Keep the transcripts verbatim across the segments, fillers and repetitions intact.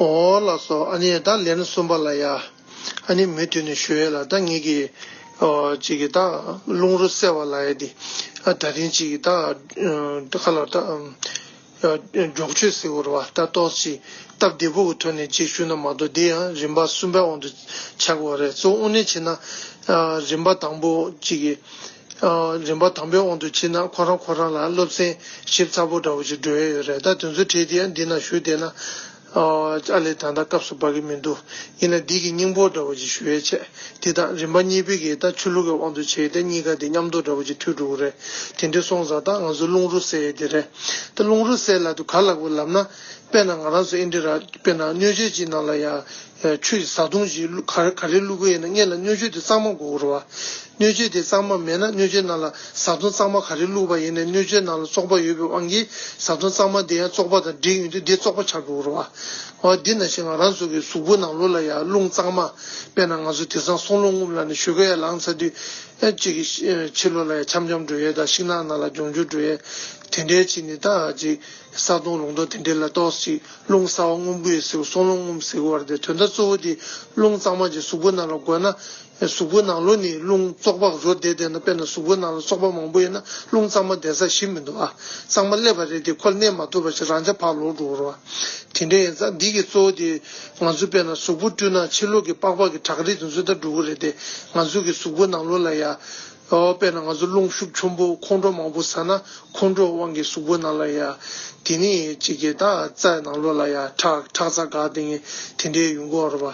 ཨོ་ལགས་སོ། ཨ་ནི་ད་ལན་གསུམ་པ་ལ་ཡ། ཨ་ནི་མུ་མཐུད་ནས་ཞུ་ཡས་ལ་ད་ངེད་ཀྱི་ཨོ་ཅིག་གི་ད་རླུང་རོ་བསལ་བ་ལ་ཡ་དེ། ཨ་ད་རིང་ཅིག་གི་ད་ཨ་ད་ག་ལ་ད་ཨ་མགྱོགས་ཆོས་ཟེར་བ་རེད་བ། ད་ཏོག་ཙམ་སྟབས་བདེ་པོ་གི་ཐོག་ནས་ཅིག་ཞུ་ན་མ་གཏོགས་དེ་ཡང་རིམ་པ་གསུམ་པའི་དབང་དུ་ཆགས་ཀྱི་ཡོད་རེད། གཙོ་བོ་དངོས་གནས་བྱས་ན་ཨ་རིམ་པ་དང་པོ་ཅིག་གི་ཨ་རིམ་པ་དང་པོའི་དབང་དུ་བྱས་ན་ཁོ་རང་ཁོ་རང་ལ་སློབ་ཚན་ཞིབ་ཚགས་པོ་འདྲ་བོ་ཅིག་འགྲོ་ཡས་ཡོད་རེད། ད་དེ་ཚོ་བྲིས་དེ་ཡང་འདི་ན་ཞུ་བསྡད་ན་ཨ་ཨ་ལས་ད་ལྟ་སྐབས་སུ་བབས་ཀྱི་མི་འདུག་ཡིན་ན་འདི་གི་སྙིང་པོ་འདྲ་བོ་ཅིག་ཞུ་ཡས་བྱས། དེ་དང་རིམ་པ་གཉིས་པའི་གི་ད་ཆོས་ལུགས་ཀྱི་དབང་དུ་བྱས་ཏེ་གཉིས་ཀ་དེ་མཉམ་དུ་འདྲ་བོ་ཅིག་མཐུད་འགྲོ་གི་རེད། དེ་འདྲ་སོང་ཙང་ད་ང་ཚོ་རླུང་རོ་བསལ་ཡས་དེ་རེད། ད་རླུང་རོ་བསལ་ལབ་དུས་ག་ལབ་དགོས་ལབ་ན། དཔེར་ན་ང་རང་ཚོ་ཨིན་དི་ར་དཔེར་ན་སྣོད་སྤྱད་ཅིག་ནང་ལ་ཡ། ཆུ་ཡི་བཟའ་བཏུང་ཞིག་བླུག་ག་ག་རེ་བླུག་གི་ཡིན་ན་སྔོན་ལ་སྣོད་སྤྱད་དེ་གཙང་མ་དགོས་རེད་བ། སྣོད་སྤྱད་དེ་གཙང་མ་མེད་ན་སྣོད་སྤྱད་ནང་ལ་བཟའ་བཏུང་གཙང་མ་ག་རེ་བླུགས་པ་ཡིན་ནའི་སྣོད་སྤྱད་ནང་ལ་བཙོག་པ་ཡོད་པའི་དབང་གིས་བཟའ་བཏུང་གཙང་མ་དེ་ཡང་བཙོག་པ་དང་འདྲེས་ཡོང་དུས་དེ་བཙོག་པ་ཆགས་འགྲོ་གི་རེད་བ། འོ་འདི་ནང་བཞིན་ང་རང་ཚོ་གི་གཟུགས་པོ་ནང་ལོགས་ལ་ཡང་རླུང་གཙང་མ། དཔེར་ན་ང་ཚོ་དེང་སང་སྲོག་རླུང་རྔུབ་ལབ་ནས་ཞོགས་ཀས་ཡར་ལངས་ཚར་དུས་ཨེ་གཅིག་གི་ཕྱི་ལོགས་ལ་ཡང་འཆམ་འཆམ་འགྲོ་ཡས་དང་ཤིང་ནགས་ནང་ལ་ལྗོང་ལྗོང་འགྲོ་ཡས་དེ་འདྲའི་ཅིག་ནི་ད་ཅིག་ས་དོང་ལུང་དོང་དེ་འདྲའི་ལ་ཏོག་ཙམ་རླུང་གསར་བ་རྔུབ་ཀྱི་ཡོད་ཟེར་སྲོག་རླུང་རྔུབ་ཟེར་གྱི་ཡོད་རེད་དེ། དོན་དག་གཙོ་བོ་དེ་རླུང་གཙང་མ་ཅིག་གཟུགས་པོ་ནང་ལ་དགོས་ན། གཟུགས་པོ་ནང་ལོགས་ནས་རླུང་བཙོག་པ་རོ་བསྡད་བསྡད་ན། དཔེར་ན་གཟུགས་པོ་ནང་ལ་བཙོག་པ་མང་པོ་ཡོད་ན་རླུང་གཙང་མ་བསྡད་ས་ཞིག་མི་འདུག་ཨ། གཙང་མ་སླེབས་པ་རེད་དེ་ཁོ་གནས་མ་ཐུབ་པ་ཞིག་རང་ཆ་ཕར་ལོག་འགྲོ་གི་རེད་བ། དེ་འདྲ་ཡིན་ཙང་འདི་གི་གཙོ་བོ་དེ་ང་ཚོ་དཔེར་ན་གཟུགས་པོ་བཀྲུས་ན་ཕྱི་ལོགས་ཀྱི་པགས་པ་གི་བྲག་རི་དེ་ཚོ་ད་འགྲོ་གི་རེད་དེ། ང་ཚོ་གི་གཟུགས་པོ་ནང་ལོགས་ལ་ཡ། ཨོ་དཔེར་ན་ང་ཚོ་རླུང་ཤུགས་ཆེན་པོ་ཁོང་ཁྲོ་མང་པོ་ཟ་ན་ཁོང་ཁྲོ་དབང་གིས་གཟུགས་པོ་ནང་ལ་ཡ། དེ་ནི་གཅིག་གི་ད་རྩ་ནང་ལོགས་ལ་ཡ་ཁྲག་ཁྲག་རྩ་འགག་དེ་ངས་དེ་འདྲའི་ཡོང་གི་ཡོད་རེད་བ།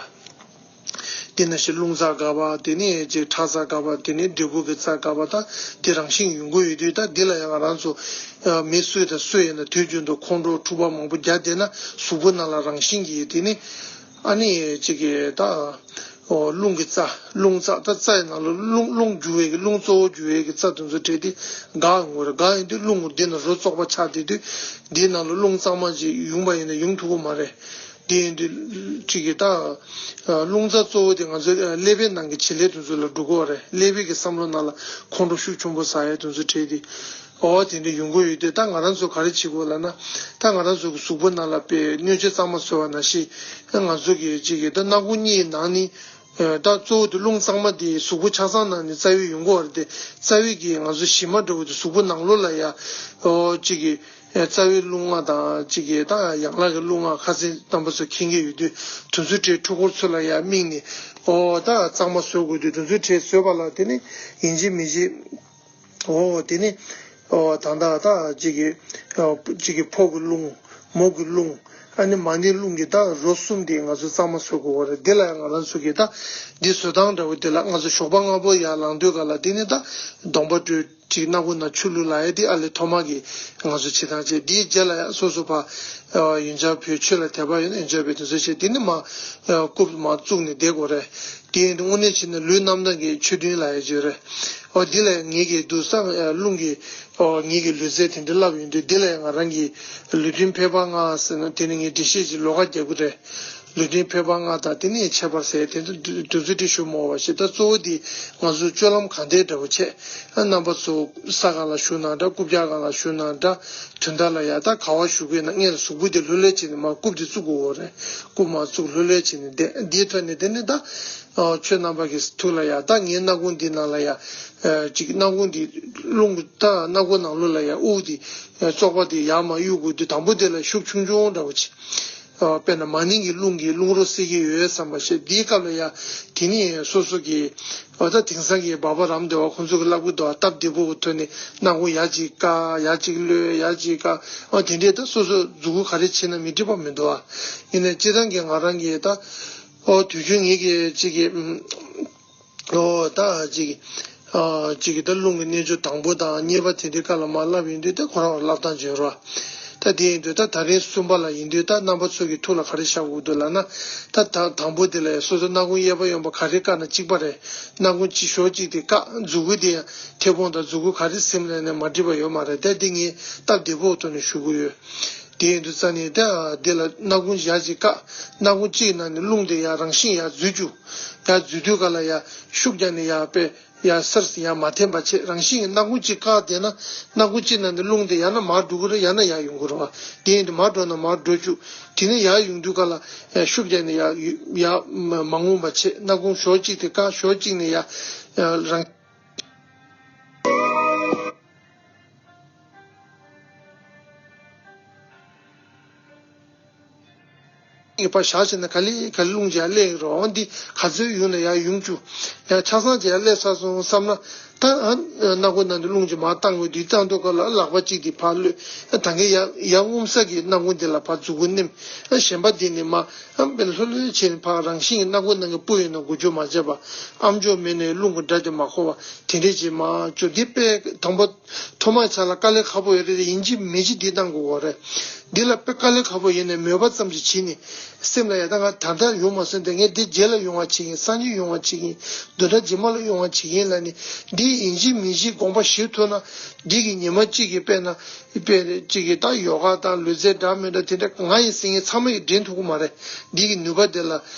དེ་ནང་བཞིན་རླུང་རྩ་འགག་པ་དེ་ནི་ཅིག་ཁྲག་རྩ་འགག་པ་དེ་ནི་འབྲས་བུ་གི་རྩ་འགག་པ་དང་དེ་རང་བཞིན་ཡོང་གི་ཡོད་དུས། ད་འདི་ལ་ཡང་ང་རང་ཚོ་མི་སུ་དང་སུ་ཡིན་ན་དུས་རྒྱུན་དུ་ཁོང་ཁྲོ་འཁྲུག་པ་མང་པོ་རྒྱག་བསྡད་ན་གཟུགས་པོ་ནང་ལ་རང་བཞིན་གྱིས་དེ་ནི་ཨ་ནི་ཅིག་གི་ད་རླུང་གི་རྩ་རླུང་རྩ་ད་རྩ་ཡི་ནང་ལ་རླུང་རླུང་རྒྱུ་བའི་གི་རླུང་གཙོ་བོ་རྒྱུ་བའི་གི་རྩ་དེ་ཚོ་བྲལ་ཏེ་འགག་ཡོང་གི་རེད། འགག་ཡོང་དུས་རླུང་འདི་ནང་རོ་བཙོག་པ་ཆགས་བསྡད་དུས་འདིའི་ནང་ལ་རླུང་གཙང་མ་ཅིག་ཡོང་པ་ཡིན་ན་ཡོང་ཐུབ་ཀྱི་མ་རེད། དེ་ཡིན་དུས་གཅིག་གིས་ད་རླུང་རྩ་གཙོ་བོ་དེ་ང་ཚོའི་ཀླད་པའི་ནང་གི་བྱེད་ལས་དེ་ཚོ་ལ་འགྲོ་གི་ཡོད་རེད། ཀླད་པའི་གི་བསམ་བློ་ནང་ལ་ཁོང་ཁྲོ་ཤུགས་ཆེན་པོ་ཟ་ཡས་དེ་ཚོ་བྲལ་ཏེ། ཨོ་དེ་འདྲ་ཡོང་གི་ཡོད་དུས། ད་ང་རང་ཚོ་ག་རེ་བྱེད་དགོས་ལབ་ན། ད་ང་རང་ཚོ་གི་གཟུགས་པོ་ནང་ལ་དཔེ་སྣོད་སྤྱད་གཙང་མ་བཟོས་པ་ནང་བཞིན་ང་ཚོ་གི་གཅིག་གིས་ད་སྣ་ཁུང་གཉིས་ནང་ནས་ད་གཙོ་བོ་དེ་རླུང་གཙང་མ་དེ་གཟུགས་པོ་ཆ་ཚང་ནང་ནས་རྩ་བའི་ཡོང་གི་ཡོད་རེད་དེ། རྩ་བའི་གི་ང་ཚོ་གཞི་མ་འདྲ་བོ་དེ་གཟུགས་པོ་ནང་ལོགས་ལ་ཡ་ཨོ་གཅིག་གིས། རྩ་བའི་རླུང་ལྔ་དང་གཅིག་གིས་ད་ཡན་ལག་གི་རླུང་ལྔ་ཁ་སང་རྣམ་པ་ཚོ་མཁྱེན་གྱི་ཡོད་དུས། དེ་ཚོའི་གྲས་འཕྲུལ་འཁོར་ཚོ་ལ་ཡང་དམིགས་ནས་ཨོ་ད་གཙང་མ་བཟོ་དགོས་དུས། དེ་ཚོའི་གྲས་བཟོས་པ་ལ་དེ་ནི་ཡིན་གཅིག་མིན་གཅིག་ཨོ་དེ་ནི་ཨོ་ད་ད་ད་གཅིག་གིས་ཨོ་གཅིག་གིས་ཕོ་གི་རླུང་མོ་གི་རླུང་ཨ་ནི་མ་ཎིའི་རླུང་གི་ད་རོ་གསུམ་དེ་ང་ཚོ་གཙང་མ་བཟོ་དགོས་པ་རེད། དེ་ལ་ཡང་ང་རང་ཚོ་གིས་ད་འདི་བཟོ་སྟངས་འདྲ་བོ་དེ་ལ་ང་ཚོ་ཞོགས་པ་སྔ་པོ་ཡར་ལངས་དུས་ག་ལ་དེ་ནི་ད་གདོང་པ་བཀྲུས། ཅིག་སྣ་ཁུང་ནང་ཆུ་བླུགས་ལབ་ཡས་དེ་ཨ་ལས་ཐོག་མ་གི་ང་ཚོ་བྱེད་སྟངས་བྱས། དེའི་རྗེས་ལ་ཡང་སོ་སོ་ཕར་ཡོན་ཆབ་ཕུལ། ཆོས་ལ་དད་པ་ཡོད་ན་ཡོན་ཆབ་ཕུལ། དེ་ཚོ་བྱས། དེ་ནི་མར་རྐུབ་མར་བཙུགས་ནས་བསྡད་དགོས་རེད། དེ་ཡིན་དུས་དངོས་གནས་བྱས་ན་ལུས་རྣམ་དག་གི་ཆོས་མཐུན་ལབ་ཡས་ཅིག་ཡོད་རེད། ཨོ་འདི་ལ་ཡང་ངེད་ཀྱིས་འདུག་སང་རླུང་གི་ཨོ་ངེད་ཀྱི་ལུས་རྩལ་དེ་འདྲ་བསླབ་ཡོང་དུས། འདི་ལ་ཡང་ང་རང་གིས་ལུས་རྟེན་ཕལ་པ་ལྔ་ཟེར་ན་དེ་ནི་ངས་འགྲེལ་བཤད་ཅིག་ལོགས་ཀ་རྒྱག་གི་རེད། ལུས་རྟེན་ཕལ་པ་ལྔ་དང་དེ་ནས་ཁྱད་པར་ཟེར་དེ་ཚོ་དུས་ཚོད་དེ་ཞུ་མོ་བ་ཞིག་ད་གཙོ་བོ་དེ་ང་ཚོ་སྤྱོད་ལམ་གང་དེ་འདྲ་བོ་བྱས། རྣམ་པ་ཚོ་ས་སྒང་ལ་བཞུགས་ན་འདྲ། རྐུབ་བཀྱག་སྒང་ལ་བཞུགས་ན་འདྲ། དོན་དག་ལ་ཡ་ད་ག་བ་བཞུགས་ཀྱི་ན་སྔོན་ལ་གཟུགས་པོ་དེ་ལྷོད་ལྷོད་བྱས་ནས་མར་རྐུབ་དེ་བཙུགས་དགོས་རེད། རྐུབ་མར་བཙུགས་ལྷོད་ལྷོད་བྱས་ནས་བསྡད། འདིའི་ཐོག་ནས་དེ་ནས་ད་ཁྱོད་རྣམ་པ་གི་ཐུགས་ལ་ཡ་ད་ངའི་སྣ་ཁུང་འདི་ནང་ལ་ཡ་ཅིག་སྣ་ཁུང་འདི་རླུང་ད་སྣ་ཁུང་ནང་ལོགས་ལ་ཡ་དབུགས་དེ་བཙོག་པ་དེ་ཡར་མར་གཡུག་དགོས་དུས། དང་པོ་དེ་ལ་ཤུགས་ཆུང་ཆུང་འདྲ་བོ་བྱས། ཨ་དཔེར་ན་མ་ནིང་གི་རླུང་གིས་རླུང་རོ་བསལ་གྱི་ཡོད་བསམ་པ་ཞིག་འདིའི་སྐབས་ལ་ཡ་དེ་ནི་སོ་སོ་གི་ཨ་ད་དེང་སང་གི་སྦག་སྦག་རམ་སྡེ་བ་ཁོང་ཚོ་གི་བསླབ་གི་འདུག་ཨ། སྟབས་བདེ་པོ་གི་ཐོག་ནས་སྣ་ཁུང་ཡར་གཅིག་བཀག་ཡར་གཅིག་གློད་ཡར་གཅིག་བཀག་ཨ་དེ་འདྲས་ད་སོ་སོ་མཛུབ་གུ་ག་རེ་བྱས་ན་མི་འགྲིག་པ་མི་འདུག་ཨ། ཡིན་ནའི་སྤྱིར་བཏང་གི་ང་རང་གི་ད་ཨོ་དུས་རྒྱུན་ངེད་ཀྱི་གཅིག་གི་ཨོ་ད་ཅིག་ཨ་ཅིག་གིས་ད་རླུང་གི་རྣལ་འབྱོར་དང་པོ་དང་གཉིས་པ་དེ་འདྲའི་སྐབས་ལ་མར་བསླབ་ཡིན་དུས། ད་ཁོ་རང་ལ་བསླབ་སྟངས་བྱོས་རོགས། ད་དེ་ཡིན་དུས་ད་ད་རིང་གསུམ་པ་ལ་ཡིན་དུས། ད་རྣམ་པ་ཚོ་གི་ཐུགས་ལ་ག་རེ་ཤར་དགོས་འདུག་ལབ་ན། ད་ད་དང་པོ་དེ་ལ་སོ་སོ་སྣ་ཁུང་གཡས་པ་གཡོན་པ་ག་རེ་བཀག་ན་གཅིག་པ་རེད། སྣ་ཁུང་གཅིག་ཞོག་གཅིག་དེ་བཀག་མཛུབ་གུ་དེ་ཡང་མཐེ་བོང་དང་མཛུབ་གུ་ག་རེ་ཟིན་ལབ་ནས་མ་འགྲིག་པ་ཡོད་མ་རེད། ད་འདི་ངས་སྟབས་བདེ་པོའི་ཐོག་ནས་ཞུ་གི་ཡོད། དེ་ཡིན་དུས་རྩ་ནས་ད་འདི་ལ་སྣ་ཁུང་ཡར་གཅིག་བཀག་སྣ་ཁུང་གཅིག་ནང་ནས་རླུང་དེ་ཡར་རང་བཞིན་ཡར་འཛུལ་རྒྱུ། ཡར་འཛུལ་དུས་ག་ལ་ཡར་ཤུགས་རྒྱག་ནས་ཡར་དཔེ་ ཡང་སར་ཡང་མ་འཐེན་པ་བྱེད། རང་བཞིན་གྱི་སྣ་ཁུང་གཅིག་བཀག་བསྡད་ན་སྣ་ཁུང་གཅིག་ནང་ནས་རླུང་དེ་ཡང་ན་མར་འགྲོ་གི་རེད། ཡང་ན་ཡར་ཡོང་གི་རེད་བ། དེ་ཡིན་དུས་མར་འགྲོ་ན་མར་འགྲོ་བཅུག་དེ་ནས་ཡར་ཡོང་དུས་ག་ལ་ཤུགས་རྒྱག་ནས་ཡར་ཡར་མ་མ་རྔུབ་པ་བྱེད། སྣ་ཁུང་ཕྱོགས་གཅིག་དེ་བཀག་ཕྱོགས་གཅིག་ནས་ཡར་རང་། ངེས་པར་བཞག་བྱས་ན་ག་ལེ་ག་ལེ་རླུང་ཅིག་ཡར་སླེབས་ཀྱི་རེད། འོ་འདི་ག་ཚོད་ཡོང་ན་ཡར་ཡོང་བཅུག་ཡང་ཆ་ཚང་ཅིག་ཡར་སླེབས་ཚར་སོང་བསམ་ན། ད་ཨ་སྣ་ཁུང་ནང་དུ་རླུང་ཅིག་མར་བཏང་དགོས་དུས། བཏང་དུས་སྐབས་ལ་ལག་པ་གཅིག་དེ་ཕར་གློད། ད་གིན་ཡར་ཡར་རྔུབ་ས་གི་སྣ་ཁུང་དེ་ལ་ཕར་མཛུབ་གུ་མནན། ཨ་གཞན་པ་དེ་ནི་མར་ཨ་དཔེ་ལྷོད་ལྷོད་བྱས་ནས་ཕར་རང་བཞིན་གྱི་སྣ་ཁུང་ནང་གི་སྤུ་ཡིན་ན་འགུལ་སྐྱོད་མ་བྱས་པ། ཨམ་ཅོག་མེད་ནས་རླུང་གི་སྒྲ་དེ་མ་གོ་བ་དེ་འདྲས་ཅིག་མར་བཅུག་འདི་དཔེ་དང་པོ། ཐོག་མ་ཆ་ལ་དཀའ་ལས་ཁག་པོ་ཡོད་རེད། ཡིན་གཅིག་མིན་གཅིག་འདི་གནང་དགོས་པ་རེད། འདི་ལ་དཔེ་དཀའ་ལས་ཁག་པོ་ཡིན་ནའི་མོས་པ་ཙམ་ཞིག་བྱས་ནས་སེམས་ལ་ཡ་ད་ང་ད་ལྟ་ཡོང་མ་སོང་། དེ་ངས་འདི་རྗེས་ལ་ཡོང་བ་བྱེད་ཀྱི་ཡིན། སང་ཉིན་ཡོང་བ་བྱེད་ཀྱི་ཡིན། བདུན་ཕྲག་རྗེས་མ་ལ་ཡོང་བ་བྱེད་ཀྱི་ཡིན་ལབ་ནས་འདི་ཡིན་གཅིག་མིན་གཅིག་དགོངས་པ་བཞེས་ཐུབ་ན། འདི་གི་ཉི་མ་གཅིག་གི་དཔེར་ན་དཔེ་གཅིག་གི་ད་ཡོ་ག་དང་ལུས་རྩལ་འདྲ་མི་འདྲ་དེ་འདྲ་ང་ཡིན་ཟེར་མཁན་ཚང་མ་ཡིས་འགྲན་ཐུབ་ཀྱི་མ་རེད། འདི་གི་ནུས་པ་དེ་ལ་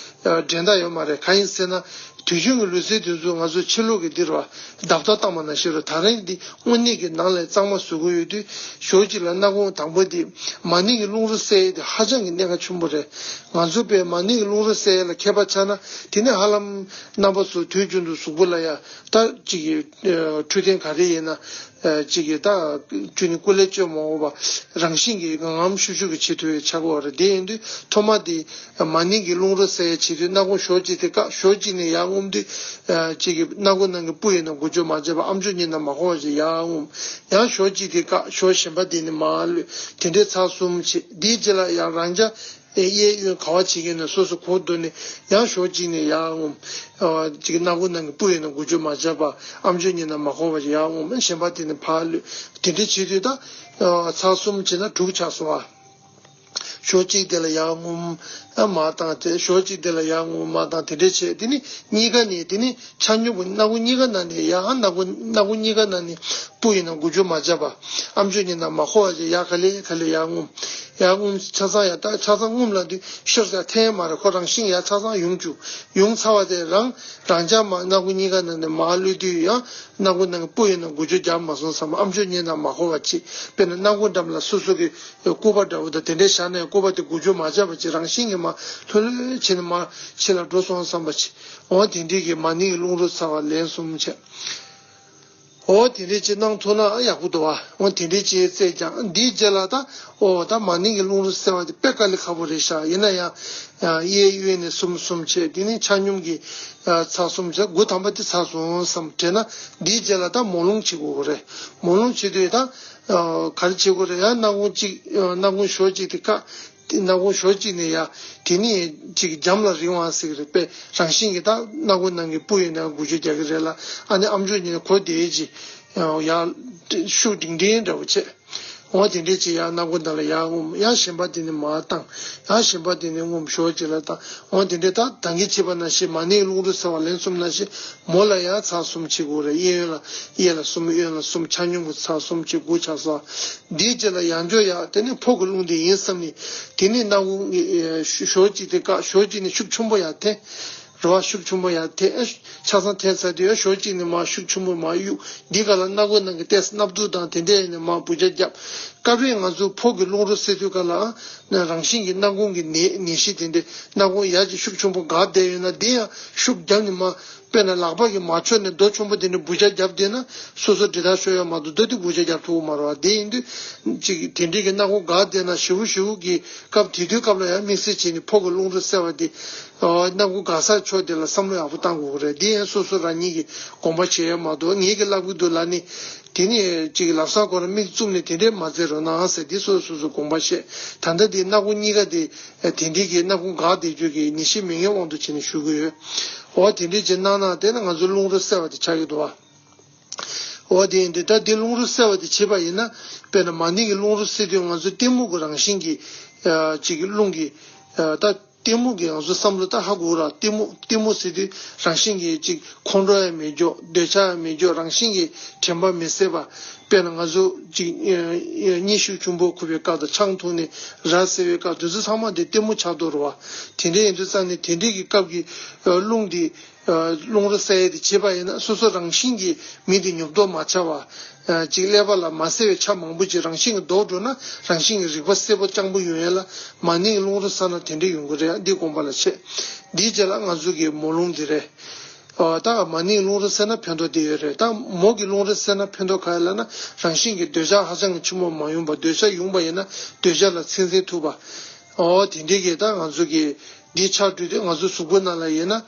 འགྲན་ཟླ་ཡོད་མ་རེད། གང་ཡིན་ཟེར་ན། དུས་རྒྱུན་གྱི་ལུས་རྩལ་དེ་ཚོ་ང་ཚོ་ཕྱི་ལོགས་ཀྱི་འདིར་བ་བརྡབ་ཐག་བཏང་བ་ནང་བཞིན་རེད། ད་རིང་འདི་དངོས་གནས་ཀྱི་ནང་ལ་གཙང་མ་བཟོ་གི་ཡོད་དུས། ཞོགས་གཅིག་ལ་སྣ་ཁུང་དང་པོ་འདི་མ་ཎི་གི་རླུང་རོ་བསལ་ཡས་དེ་ཧ་ཅང་གི་གནད་འགག་ཆེན་པོ་རེད། ང་ཚོ་པས་མ་ཎི་གི་རླུང་རོ་བསལ་ཡས་ལ་མཁས་པ་ཆགས་ན། དེ་ནས་ཧ་ལམ་རྣམ་པ་ཚོ་དུས་རྒྱུན་དུ་གཟུགས་པོ་ལ་ཡ་ད་ཅིག་གི་འཕྲོད་བསྟེན་ག་རེ་ཡིན་ན། ཅིག་གི་ད་ཅུ་ནི་ཀུ་ལེ་བཅོས་མ་འོངས་པ་རང་བཞིན་གྱི་ངམ་ཤུགས་ཤུགས་ཀྱི་བྱེད་ཐུབ་ཡས་ཆགས་ཀྱི་ཡོད་རེད། དེ་ཡིན་དུས་ཐོག་མ་དེ་མ་ཎི་གི་རླུང་རོ་བསལ་ཡས་བྱེད་དུས་སྣ་ཁུང་ཕྱོགས་གཅིག་དེ་བཀག་ཕྱོགས་གཅིག་ནས་ཡར་རྔུབ་དུས། ཅིག་གི་སྣ་ཁུང་ནང་གི་སྤུ་ཡིན་ན་འགུལ་སྐྱོད་མ་བྱས་པ་ཨམ་ཅོག་གཉིས་ནང་མ་འཁོར་བ་ཞིག་ཡར་རྔུབ། ཡང་ཕྱོགས་གཅིག་དེ་བཀག་ཕྱོགས་གཞན་པ་དེ་ནས་མར་གློད། དེ་འདྲའི་ཚར་གསུམ་བྱེད། དེའི་རྗེས་ལ་ཡང་རང་འཇགས། ཨེ་གཡས་གཡོན་ག་བ་བྱེད་ཀྱི་ཡིན་ན་སོ་སོ་གོ་བསྡུར་ནས་ཡང་ཕྱོགས་གཅིག་ནས་ཡར་རྔུབ། ཨ་ཅིག་སྣ་ཁུང་ནང་གི་སྤུ་ཡིན་ན་འགུལ་སྐྱོད་མ་བྱས་པ་ཨམ་ཅོག་གཉིས་ནང་མ་འཁོར་བ་ཞིག་ཡར་རྔུབ། གཞན་པ་དེ་ནས་ཕར་གློད། དེ་འདྲ་བྱེད་དུས་ད་ཨ་ཚར་གསུམ་བྱས་ན་དྲུག་ཆགས་སོང་བ། ཕྱོགས་གཅིག་དེ་ལ་ཡར་རྔུབ། ཨ་མར་བཏང་། དེ་ཕྱོགས་གཅིག་དེ་ལ་ཡར་རྔུབ་མར་བཏང་། དེ་འདྲ་བྱས། དེ་ནི་གཉིས་ཀ་ནས་དེ་ནི། ཆ་སྙོམས་ཀྱི་སྣ་ཁུང་གཉིས་ཀ་ནང་ནས་ཡང་སྣ་ཁུང་སྣ་ཁུང་གཉིས་ཀ་ནང་ནས་སྤུ་ཡིན་ན་འགུལ་སྐྱོད་མ་བྱས་པ། ཨམ་ཅོག་གཉིས་ནང་མ་འཁོར་བ་ཞིག་ཡར་ག་ལེ་ག་ལེ་ཡར་རྔུབ། ཡར་རྔུབ་ཆ་ཚང་ཡར་ད་ཆ་ཚང་རྔུབ་ལ་དུས་ཤོར་ས་འཐེན་མ་རེད། ཁོ་རང་བཞིན་ཡར་ཆ་ཚང་ཡོང་བཅུག་ཡོང་ཚར་བ་དེ་རང་རང་འཇགས་མ་སྣ་ཁུང་གཉིས་ཀ་ནང་ནས་མར་གློད་དུས་ཡང་སྣ་ཁུང་ནང་གི་སྤུ་ཡིན་ན་འགུལ་སྐྱོད་རྒྱབ་མ་སོང་བསམ། ཨམ་ཅོག་གཉིས་ནང་མ་འཁོར་བ་བྱེད། དཔེར་ན་སྣ་ཁུང་འགྲམ་ལ་སོ་སོ་གི་སྐུད་པ་འདྲ་བོ་དང་དེ་འདྲའི་བཞག་ནས་སྐུད་པ་དེ་འགུལ་སྐྱོད་མ་བྱས་པ་བྱས་རང་བཞིན་གྱིས་མར་ལྷོད་ལྷོད་བྱས་ནས་མར་ཕྱི་ལ་འགྲོ་སོང་བསམ་པ་བྱེད། འོ་དེ་འདྲའི་གི་མ་ཎི་གི་རླུང་རོ་བསལ་བ་ལན་གསུམ་བྱས། འོ་དེ་འདྲའི་ཅིག་གནང་ཐུབ་ན་ཡག་པོ་འདུག་བ། འོ་དེ་འདྲའི་ཅིག་རྩེད་ཀྱང་འདིའི་རྗེས་ལ་ད། འོ་ད་མ་ཎི་གི་རླུང་རོ་བསལ་བ་དེ་དཔེ་དཀའ་ལས་ཁག་པོ་རེད་ཤག་ཡིན་ན་ཡང་གཡས་གཡོན་ནས་གསུམ་གསུམ་བྱས། དེ་ནས་ཆ་སྙོམས་ཀྱི་ཚར་གསུམ་བྱས། དགུ་ཐམ་པ་དེ་ཚར་སོང་བསམ་དྲན་ན། འདིའི་རྗེས་ལ་ད་མོ་ལོང་བྱེད་དགོས་ཀྱི་རེད། མོ་ལོང་བྱེད་དུས་ད་ག་རེ་བྱེད་དགོས་རེད། ཡང་སྣ་ཁུང་གཅིག་སྣ་ཁུང་ཕྱོགས་གཅིག་དེ་བཀག་དེ་སྣ་ཁུང་ཕྱོགས་གཅིག་ནས་ཡར། དེ་ནས་ཅིག་འཇམ་ལ་རིང་བ་ཟེར་གི་རེད་པས། རང་བཞིན་གྱིས་ད་སྣ་ཁུང་ནང་གི་སྤུ་ཡིན་ན་འགུལ་སྐྱོད་རྒྱག་གི་རེད་ལ། ཨ་ནི་ཨམ་ཅོག་གཉིས་གོ་བདེ་ཅིག་ཡར་ཤུགས་སྒྲིང་སྒྲིང་འདྲ་བོ་བྱས། འོ་དེ་འདྲས་ཅིག་ཡར་སྣ་ཁུང་ནང་ལ་ཡར་རྔུབ། ཡང་གཞན་པ་དེ་ནས་མར་བཏང་། ཡང་གཞན་པ་དེ་ནས་རྔུབ་ཕྱོགས་གཅིག་ལ་བཏང་། འོ་དེ་འདྲས་ད་ད་གིན་བྱས་པ་ནང་བཞིན་མ་ཎི་རླུང་རོ་བསལ་བ་ལན་གསུམ་ནང་བཞིན་མོ་ལ་ཡང་ཚར་གསུམ་བྱེད་དགོས་རེད། གཡས་གཡོན་ལ་གཡས་ལ་གསུམ་གཡོན་ལ་གསུམ་ཆ་སྙོམས་ཀྱི་ཚར་གསུམ་བྱེད། དགུ་ཆགས་སོང་། འདིའི་རྗེས་ལ་ཡང་བསྐྱར་ཡར་དེ་ནི་ཕོ་གི་རླུང་དེ་ཡིན་བསམ་ནས། དེ་ནི་སྣ་ཁུང་ཕྱོགས་གཅིག་དེ་བཀག་ཕྱོགས་གཅིག་ནས་ཤུགས་ཆེན་པོ་ཡར་འཐེན། རེད་བ། ཤུགས་ཆེན་པོ་ཡར་འཐེན། ཆ་ཚང་འཐེན་ཚར་དུས་ཡང་ཕྱོགས་གཅིག་ནས་མར་ཤུགས་ཆེན་པོ་མར་གཡུག་འདི་ག་ལ་སྣ་ཁུང་ནང་གི་ཏོག་ཙམ་སྣབས་རྡུལ་དང་དེ་འདྲས་ཡིན་ནས་མར་འབུད་རྒྱག་རྒྱབ། སྐབས་རེ་ང་ཚོ་ཕོ་གི་རླུང་རོ་བསལ་དུས་ག་ལ་རང་བཞིན་གྱི་སྣ་ཁུང་གི་ནད་ནད་གཞི་དེ་འདྲས་སྣ་ཁུང་ཡར་གྱི་ཤུགས་ཆེན་པོ་འགག་བསྡད་ཡོད་ན། དེ་ཡང་ཤུགས་བརྒྱབ་ནས་མར། དཔེར་ན་ལག་པ་གིས་མར་འཕྱོག་ནས་རྡོ་ཆེན་པོ་དེ་འདྲ་འབུད་རྒྱག་བརྒྱབ་བསྡད་ན་སོ་སོ་འདྲེ་ཐག་ཤོར་ཡ་མ་གཏོགས་རྡོ་དེ་འབུད་རྒྱག་བརྒྱབ་ཐུབ་ཀྱི་མ་རེད་བ། དེ་ཡིན་དུས་ཅིག་དེ་འདྲའི་གི་སྣ་ཁུང་འགག་བསྡད་ན་ཞེ་པོ་ཞེ་པོ་གི་སྐབས་དེ་དུས་སྐབས་ལ་ཡང་དམིགས་བསལ་བྱས་ནས་ཕོ་གི་རླུང་རོ་བསལ་བ་དེ། སྣ་ཁུང་འགག་སའི་ཕྱོགས་དེ་ལ་བསམ་བློ་ཡག་པོ་བཏང་དགོས་ཀྱི་རེད། དེ་ཡང་སོ་སོ་རང་ཉིད་ཀྱིས་དགོངས་པ་བཞེས་ཡ་མ་གཏོགས་ངེད་ཀྱིས་ལབ་ཀྱི་འདུག་ལབ་ནས། དེ་ནས་ཅིག་ལབ་ས་ཁོ་རང་མིག་བཙུམ་ནས་དེ་འདྲས་མ་མཛད་རོགས་གནང་ཟེར། འདི་སོ་སོ་སོ་དགོངས་པ་བཞེས། ད་ལྟ་འདི་སྣ་ཁུང་གཉིས་ཀ་དེ་དེ་འདྲས་ཀྱི་སྣ་ཁུང་འགག་བསྡད་རྒྱུ་གི་ནད་གཞི་མེད་མཁན་དབང་དུ་བྱས་ནས་ཞུ་གི་ཡོད། འོ་དེ་འདྲས་ཅིག་གནང་ན་དེ་ནི་ང་ཚོ་རླུང་རོ་བསལ་བ་དེ་ཆགས་ཀྱི་འདུག་བ། འོ་དེ་ཡིན་དུས་ད་འདི་རླུང་རོ་བསལ་བ་དེ་བྱེད་པ་ཡིན་ན། དཔེར་ན་མ་ཎི་གི་རླུང་རོ་བསལ་དུས་ང་ཚོ་གཏི་མུག་གི་རང་བཞིན་གྱི་ཅིག་གི་རླུང་གི་ད། གཏི་མུག་གི་ང་ཚོ་བསམ་བློ་ད་ཧ་གོ་ར། གཏི་མུག་གཏི་མུག་ཟེར་དུས་རང་བཞིན་གྱིས་ཅིག་ཁོང་ཁྲོ་ཡང་མེད་འཇོག་འདོད་ཆགས་ཡང་མེད་འཇོག་རང་བཞིན་གྱིས་དྲན་པ་མི་ཟད་པ། དཔེར་ན་ང་ཚོ་ཅིག་གཉིད་ཤུགས་ཆེན་པོ་ཁུག་པའི་སྐབས་དང་ཆང་འཐུང་ནས་ར་བཟི་བའི་སྐབས་དེ་ཚོ་ཚང་མ་དེ་གཏི་མུག་ཆགས་དོ་ར་བ། དེ་འདྲ་ཡིན་དུས་ཙང་ནས་དེ་འདྲའི་གི་སྐབས་ཀྱི་རླུང་དེ། རླུང་རོ་བསལ་ཡས་དེ་བྱེད་པ་ཡིན་ན་སོ་སོ་རང་བཞིན་གྱིས་མི་དེ་ཉོབ་ཏོ་མ་ཆགས་པ། ཅིག་ཀླད་པ་ལ་མ་བསལ་བའི་ཆ་མང་པོ་ཅིག་རང་བཞིན་གྱིས་ལྡོག་འགྲོ་ན་རང་བཞིན་གྱིས་རིག་པ་གསལ་པོ་སྤྱང་པོ་ཡོང་ཡས་ལ་མ་ཎིའི་རླུང་རོ་བསལ་ན་དེ་འདྲ་ཡོང་གི་རེད། འདི་དགོངས་པ་ལ་བྱེད། འདིའི་རྗེས་ལ་ང་ཚོ་གི་མོ་རླུང་འདི་རེད། ཨོ་ད་མ་ཎིའི་རླུང་རོ་བསལ་ན་ཕན་ཐོགས་དེ་ཡོད་རེད། ད་མོ་གི་རླུང་རོ་བསལ་ན་ཕན་ཐོགས་ག་རེ་ལབ་ན་རང་བཞིན་གྱིས་འདོད་ཆགས་ཧ་ཅང་གི་ཆེན་པོ་མ་ཡོང་པ། འདོད་ཆགས་ཡོང་པ་ཡིན་ན་འདོད་ཆགས་ལ་ཚད་འཛིན་ཐུབ་པ། ཨོ་དེ་འདྲའི་གི་ད་ང་ཚོ་གི་འདི་ཆགས་དུས་དེ་ང་ཚོ་གཟུགས་པོ་ནང་ལ་ཡིན་ན་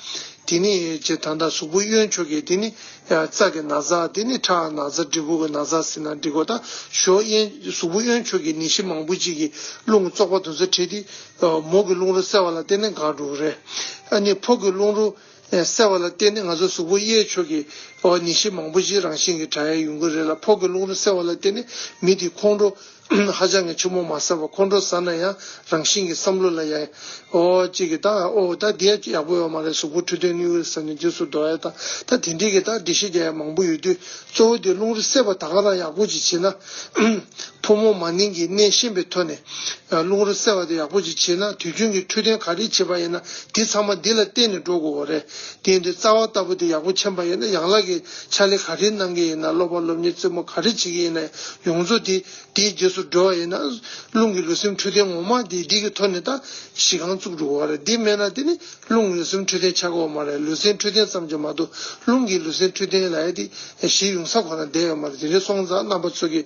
དེ་ནི་ཅེ་ད་ལྟ་གཟུགས་པོ་གཡོན་ཕྱོགས་ཀྱི་དེ་ནི་རྩ་གི་ན་ཚ། དེ་ནི་ཁྲག་ན་ཚ། འབྲས་བུ་གི་ན་ཚ་ཟེར་ན་འགྲིག་གོ། ད་གཞོགས་གཡོན་གཟུགས་པོ་གཡོན་ཕྱོགས་ཀྱི་ནད་གཞི་མང་པོ་ཅིག་གི་རླུང་གི་བཙོག་པ་དེ་ཚོ་བྲལ་ཏེ་མོ་གི་རླུང་རོ་བསལ་བ་ལ་བརྟེན་ནས་འགག་འགྲོ་གི་རེད། ཨ་ནི་ཕོ་གི་རླུང་རོ་བསལ་བ་ལ་བརྟེན་ནས་ང་ཚོ་གཟུགས་པོ་གཡས་ཕྱོགས་ཀྱི་ཨོ་ནད་གཞི་མང་པོ་ཞིག་རང་བཞིན་གྱིས་དྲག་ཡ་ཡོང་གི་རེད་ལ། ཕོ་གི་རླུང་རོ་བསལ་བ་ལ་བརྟེན་ནས་མི་དེ་ཁོང་ཁྲོ་ཧ་ཅང་གི་ཆེན་མོ་མ་ཟ་བ། ཁོང་ཁྲོ་ཟ་ན་ཡང་རང་བཞིན་གྱི་བསམ་བློ་ལ་ཡ་ཨོ་ཅིག་གི་ད་ཨོ་ད་དེ་ཡག་པོ་ཡོད་མ་རེད། གཟུགས་པོ་འཕྲོད་བསྟེན་གཡོ་ཟ་ནས་རྗེས་སུ་འགྲོ་ཡ། ད་ད་དེ་འདྲའི་གི་ད་འགྲེལ་བཤད་རྒྱག་ཡ་མང་པོ་ཡོད་དུས་གཙོ་བོ་དེ་རླུང་རོ་བསལ་བ་ད་ག་རང་ཡག་པོ་ཅིག་བྱེད་ན། ཕོ་མོ་མ་ནིང་གི་གནད་ཤེས་པའི་ཐོག་ནས་རླུང་རོ་བསལ་བ་དེ་ཡག་པོ་ཅིག་བྱེད་ན་དུས་རྒྱུན་གྱི་འཕྲོད་བསྟེན་ག་རེ་བྱེད་པ་ཡིན་ན་དེ་ཚང་མ་འདི་ལ་བརྟེན་ནས་འགྲོ་དགོས་པ་རེད། དེ་ཡིན་དུས་རྩ་བ་ལྟ་བུ་དེ་ཡག་པོ་མཁྱེན་པ་ཡིན་ན་ཡང་ལག་གི་ཕྱག་ལས་ག་རེ་གནང་གི་ཡིན་ན། སློབ་པ་སློབ་གཉེར་རྩེད་མོ་ག་རེ་བྱེད་ཀྱི་ཡིན་ན་ཡོངས་རྫོགས་དེ་དེའི་རྗེས་སུ་འགྲོ་བ་ཡིན་ན་རླུང་གི་ལུས་སེམས་འཕྲོད་བསྟེན་ངོ་མ་དེ་འདི་གི་ཐོག་ནས་ད་གཞི་རྐང་བཙུགས་འགྲོ་དགོས་པ་རེད། འདི་མེད་ན་དེ་ནི་རླུང་ལུས་སེམས་འཕྲོད་བསྟེན་ཆགས་ཀྱི་ཡོད་མ་རེད། ལུས་སེམས་འཕྲོད་བསྟེན་ཙམ་གྱིས་མ་གཏོགས་རླུང་གི་ལུས་སེམས་འཕྲོད་བསྟེན་ལབ་ཡ་དེ་གཞི་ཡོང་ས་ཁོ་ན་བསྡད་ཡོད་མ་རེད། དེ་འདྲ་སོང་ཙང་རྣམ་པ་ཚོ་གིས་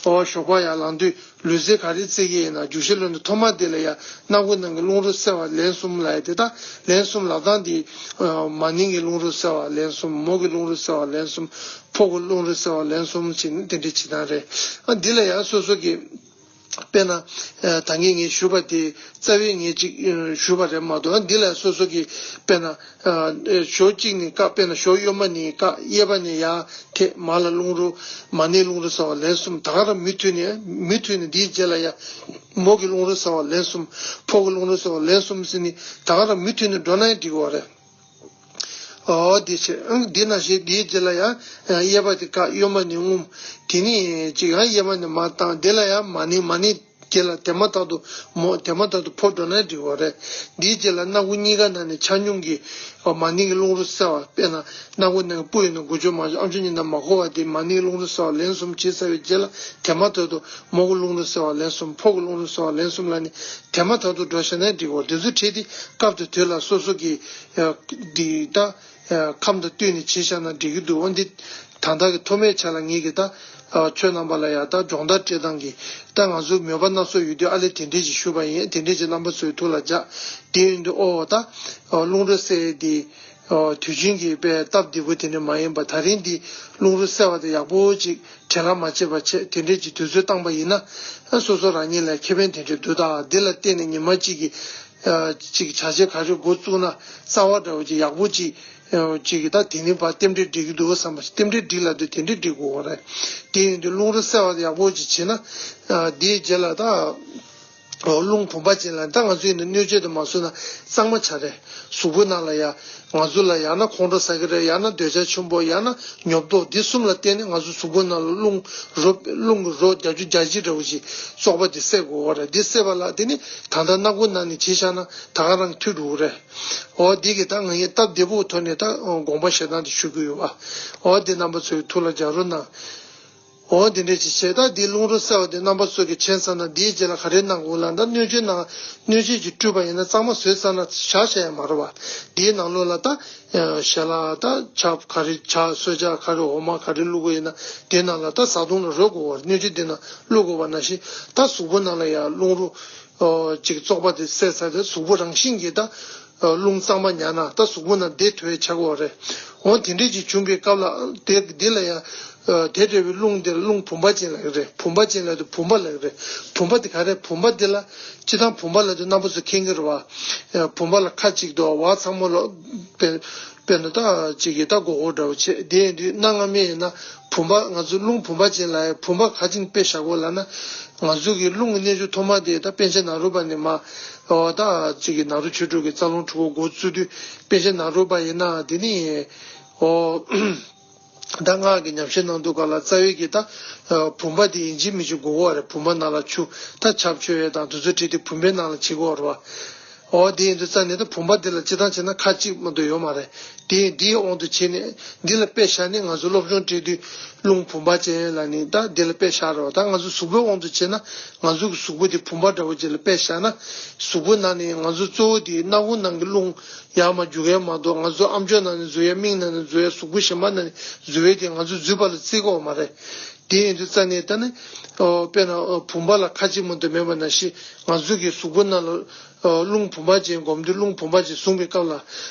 ཨོ་ཞོགས་པ་ཡར་ལངས་དུས་ལུས་རྩལ་ག་རེ་རྩེ་གི་ཡིན་ན་རྒྱུགས་ཤར་ལོན་དུས་ཐོག་མ་དེ་ལ་ཡ་སྣ་ཁུག་ནང་གི་རླུང་རོ་བསལ་བ་ལན་གསུམ་ལབ་ཡ་དེ། ད་ལན་གསུམ་ལབ་སྟངས་དེ་མ་ནིང་གི་རླུང་རོ་བསལ་བ་ལན་གསུམ། མོ་གི་རླུང་རོ་བསལ་བ་ལན་གསུམ། ཕོ་གི་རླུང་རོ་བསལ་བ་ལན་གསུམ་བྱས་ནས་དེ་འདྲ་བྱེད་སྟངས་རེད། ཨ་འདི་ལ་ཡང་སོ་སོ་གི་དཔེར་ན་ད་གིན་ངས་ཞུས་པ་དེ་རྩ་བའི་ངས་ཅིག་ཞུས་པ་རེད་མ་གཏོགས། ཨ་འདི་ལ་སོ་སོ་གི་དཔེར་ན་ཞོགས་གཅིག་ནས་བཀག་དཔེར་ན་ཞོགས་གཡོན་པ་ནས་བཀག་གཡས་པ་ནས་ཡར་ཐད་མར་ལ་རླུང་རོ་མ་ནིང་རླུང་རོ་བསལ་བ་ལན་གསུམ། ད་ག་རང་མུ་མཐུད་ནས་མུ་མཐུད་ནས་འདིའི་རྗེས་ལ་ཡ་མོ་གི་རླུང་རོ་བསལ་བ་ལན་གསུམ། ཕོ་གི་རླུང་རོ་བསལ་བ་ལན་གསུམ་ཟེར་ནས་ད་ག་རང་མུ་མཐུད་ནས་འགྲོ་ན་ཡང་འགྲིག་གི་རེད། ཨོ་དེ་བྱས། ཨང་དེ་ནང་བཞིན་དེའི་རྗེས་ལ་ཡང་གཡས་པ་དེ་བཀག་གཡོན་པ་ནས་རྔུབ། དེ་ནས་ཅིག་ཡང་གཡས་པ་ནས་མར་བཏང་། དེ་ལ་ཡང་མ་ནིང་། མ་ནིང་རྗེས་ལ་དེ་མ་ཐག་ཏུ་མོ། དེ་མ་ཐག་ཏུ་ཕོ་འགྲོ་ན་འགྲིག་གི་རེད། དེའི་རྗེས་ལ་སྣ་ཁུག་གཉིས་ཀ་ནང་ནས་ཆ་སྙོམས་ཀྱིས་མ་ནིང་གི་རླུང་རོ་བསལ་བ། དཔེར་ན་སྣ་ཁུག་ནང་གི་སྤུ་ཡིན་ན་འགུལ་སྐྱོད་མ་བྱུང་། ཨམ་ཅོག་ཉན་ན་མ་གོ་བ་དེ་མ་ནིང་གི་རླུང་རོ་བསལ་བ་ལན་གསུམ་བྱས་ཚར་བའི་རྗེས་ལ་དེ་མ་ཐག་ཏུ་མོ་གི་རླུང་རོ་བསལ་བ་ལན་གསུམ། ཕོ་གི་རླུང་རོ་བསལ་བ་ལན་གསུམ་ལབ་ནས་དེ་མ་ཐག་ཏུ་འགྲོ་བྱས་ན་འགྲིག་གི་རེད། དེ་ཚོ་བྲིས་ཏེ་སྐབས་དང་དུས་ལ་སོ་སོ་གི་འདི་ད་ཁམས་དང་བསྟུན་ནས་བྱས་བཞག་ན་འགྲིག་གི་འདུག། འོ་འདི་ད་ལྟ་གི་ཐོག་མའི་ཆ་ལ་ངེད་ཀྱི་ད་ཆོས་རྣམ་པ་ལ་ཡ་ད་སྦྱོང་བརྡར་སྤྲད་སྟངས་ཀྱི་ད་ང་ཚོ་མོས་པ་སྣ་ཚོགས་ཡོད་དུས་ཨ་ལས་དེ་འདྲས་ཅིག་ཞུས་པ་ཡིན། དེ་འདྲས་ཅིག་རྣམ་པ་ཚོའི་ཐུགས་ལ་འཇགས། དེ་ཡིན་དུས་ཨོ་ད་རླུང་རོ་བསལ་ཡས་དེ་དུས་རྒྱུན་གྱི་དཔེ་སྟབས་བདེ་པོ་དེ་འདྲས་མ་ཡིན་པ། ད་རིང་འདི་རླུང་རོ་བསལ་བ་དེ་ཡག་པོ་ཅིག་བྲེལ་བ་མ་བྱས་པ་བྱས་དེ་འདྲས་ཀྱི་དུས་ཚོད་བཏང་པ་ཡིན་ན་སོ་སོ་རང་ཉིད་ལ་ཁེ་ཕན་དེ་འདྲས་འདུག། ད་འདི་ལ་བརྟེན་ནས་ཉི་མ་གཅིག་གི་ཅིག་བྱ་བྱེད་ག་རེ་འགོ་བཙུགས་ན་རྩ་བ་འདྲ་བོ་ཅིག་ཡག་པོ་ཅིག་ཅིག་གི་ད་དེ་ནི་ཕར་རྟེན་འབྲེལ་འགྲིག་གི་འདུག་བསམ་པ་ཞིག་རྟེན་འབྲེལ་འགྲིག་ལབ་དུས་དེ་འདྲས་འགྲིག་དགོས་པ་རེད། དེ་ཡིན་དུས་རླུང་རོ་བསལ་བ་དེ་ཡག་པོ་ཅིག་བྱས་ན་དེའི་རྗེས་ལ་ད། རླུང་བུམ་པ་ཅན་ལ་ད་ང་ཚོ་ཡིན་ན་སྣོད་བཅུད་དུ་མ་བཟོས་ན་གཙང་མ་ཆགས་རེད། གཟུགས་པོ་ནང་ལ་ཡ་ང་ཚོ་ལ་ཡང་ན་ཁོང་ཁྲོ་ཟ་གི་རེད། ཡང་ན་འདོད་ཆགས་ཆེན་པོ། ཡང་ན་ཉོབ་ཏོ། འདི་གསུམ་ལ་བརྟེན་ནས་ང་ཚོ་གཟུགས་པོ་ནང་ལ་རླུང་རོ་རླུང་གི་རོ་བརྒྱད་ཅུ་གྱ་གཅིག་འདྲ་བོ་ཞིག་བཙོག་པ་འདི་བསད་དགོས་པ་རེད། འདི་བསད་པ་ལ་དེ་ནི་ད་ལྟ་སྣ་ཁུག་ནང་ནས་བྱས་བཞག་ན་ད་ག་རང་འཐུས་འགྲོ་གི་རེད། འོ་འདི་གི་ད་ང་ཡི་སྟབས་བདེ་པོའི་ཐོག་ནས་ད་དགོངས་པ་བཞེས་སྟངས་དེ་ཞུ་གི་ཡོད་པ། འོ་འདི་རྣམ་པ་ཚོའི་ཐུགས་ལ་འཇགས་རོགས་གནང་། འོ་དེ་འདྲས་ཅིག་བྱས། ད་འདི་རླུང་རོ་བསལ་བ་དེ་རྣམ་པ་ཚོ་གིས་མཁྱེན་ཚར་ན་འདིའི་རྗེས་ལ་ག་རེ་གནང་དགོས་ལབ་ན། སྣོད་བཅུད་ནང་སྣོད་བཅུད་ཀྱི་སྤྲུས་པ་ཡིན་ན་གཙང་མ་བཟོས་ཚར་ན་བཞག་བྱ་ཡ་མ་རེད་བ། འདིའི་ནང་ལོགས་ལ་ད་ཞལ་ལག་ད་ཆབ་ག་རེ་ཇ་གསོལ་ཇ་ག་རེ་འོ་མ་ག་རེ་བླུགས་དགོས་ཡིན་ན་དེ་ནང་ལ་ད་བཟའ་བཏུང་ལ་རོལ་དགོས་པ། སྣོད་བཅུད་འདི་ནང་བླུགས་དགོས་པ་ནང་བཞིན་ད་གཟུགས་པོ་ནང་ལ་ཡ་རླུང་རོ་ཅིག་བཙོག་པ་དེ་བསལ་ཚར་ཏེ་གཟུགས་པོ་རང་བཞིན་གྱིས་ད། རླུང་གཙང་མ་ཉར་ན་ད་གཟུགས་པོ་ནང་བདེ་ཐུབ་ཡ་ཆགས་ཀྱི་ཡོད་རེད། འོ་དེ་འདྲས་ཅིག་བྱུང་བའི་སྐབས་ལ་དེ་འདི་ལ་ཡང་དེ་འདྲ་བའི་རླུང་འདིར་རླུང་བུམ་པ་ཅན་ལབ་ཀྱི་རེད། བུམ་པ་ཅན་ལབ་དུས་བུམ་པ་ལབ་ཀྱི་རེད། བུམ་པ་དེ་ག་རེ། བུམ་པ་འདི་ལ་སྤྱིར་བཏང་བུམ་པ་ལབ་དུས་རྣམ་པ་ཚོ་མཁྱེན་གྱི་རེད་བ། བུམ་པ་ལ་ཁ་གཅིག་འདུག། འོག་ཚང་མ་ལ་དཔེ་དཔེར་ན་ད་གཅིག་གི་ད་སྒོར་སྒོར་འདྲ་བོ་བྱས། དེ་ཡིན་དུས་གནའ་སྔ་མོ་ཡིན་ན་བུམ་པ་ང་ཚོ་རླུང་བུམ་པ་ཅན་ལབ་ཡ། བུམ་པ་ག་ཅིག་དཔེ་བཞག་གོ་ལབ་ན་ང་ཚོ་གི་རླུང་གི་གནས་ཚུལ་ཐོག་མ་དེ་ད་པཎ་ཆེན་ནཱ་རོ་པ་ནས་མར། ཨོ་ད་ཅིག་གི་ནཱ་རོ་ཆོས་དྲུག་གི་རྩ་རླུང་དྲུག་པོ་འགོ་བཙུགས་དུས་པཎ་ཆེན་ནཱ་རོ་པ་ཡིན་ན་དེ་ནི་ཨོ་ད་སྔགས་ཀྱི་ཉམས་བཞེས་གནང་དུས་སྐབས་ལ་རྩ་བའི་གི་ད་བུམ་པ་དེ་ཡིན་གཅིག་མིན་གཅིག་དགོས་ཀྱི་རེད། བུམ་པ་ནང་ལ་ཆུ་ད་ཆབ་མཆོད་ཡས་དང་དེ་ཚོ་བྲིས་ཏེ་བུམ་པའི་ནང་ལ་བྱེད་ཀྱི་ཡོད་རེད་བ། འོ་དེ་ཡིན་དུས་ཙང་ནས་ད་བུམ་པ་འདི་ལ་སྤྱི་བཏང་བྱས་ན་ཁ་གཅིག་མ་གཏོགས་ཡོད་མ་རེད། དེ་འདིའི་དབང་དུ་བྱས་ནས་འདི་ལ་དཔེ་བཞག་ནས་ང་ཚོ་སློབ་སྦྱོང་སྤྲད་དུས་རླུང་བུམ་པ་ཅན་ལ་ནི་ད་འདི་ལ་དཔེ་བཞག་རོགས། ད་ང་ཚོ་གཟུགས་པོའི་དབང་དུ་བྱས་ན་ང་ཚོ་གི་གཟུགས་པོ་དེ་བུམ་པ་འདྲ་བོ་ཅིག་ལ་དཔེ་བཞག་ན། གཟུགས་པོ་ནང་ནས་ང་ཚོ་གཙོ་བོ་དེ་སྣ་ཁུང་ནང་གི་རླུང་ཡར་མར་རྒྱུག་ཡས་མ་གཏོགས། ང་ཚོ་ཨམ་ཅོག་ནང་ནས་འཛུལ་ཡས། མིག་ནང་ནས་འཛུལ་ཡས། གཟུགས་པོ་གཞན་པ་ནང་ནས་འཛུལ་བས་དེ་ང་ཚོ་འཛུལ་བ་ལ་བརྩི་གི་ཡོད་མ་རེད། དེ་ཡིན་དུས་ཙང་ནས་ད་ནི་ཨོ་དཔེར་ན་ཨོ་བུམ་པ་ལ་ཁ་གཅིག་མ་གཏོགས་མེད་པ་ནང་བཞིན་ང་ཚོ་གི་གཟུགས་པོ་ནང་ལ་ཨོ་རླུང་བུམ་པ་ཅན་སྒོམ་དུས་རླུང་བུམ་པ་ཅན་བཟུང་བའི་སྐབས་ལ།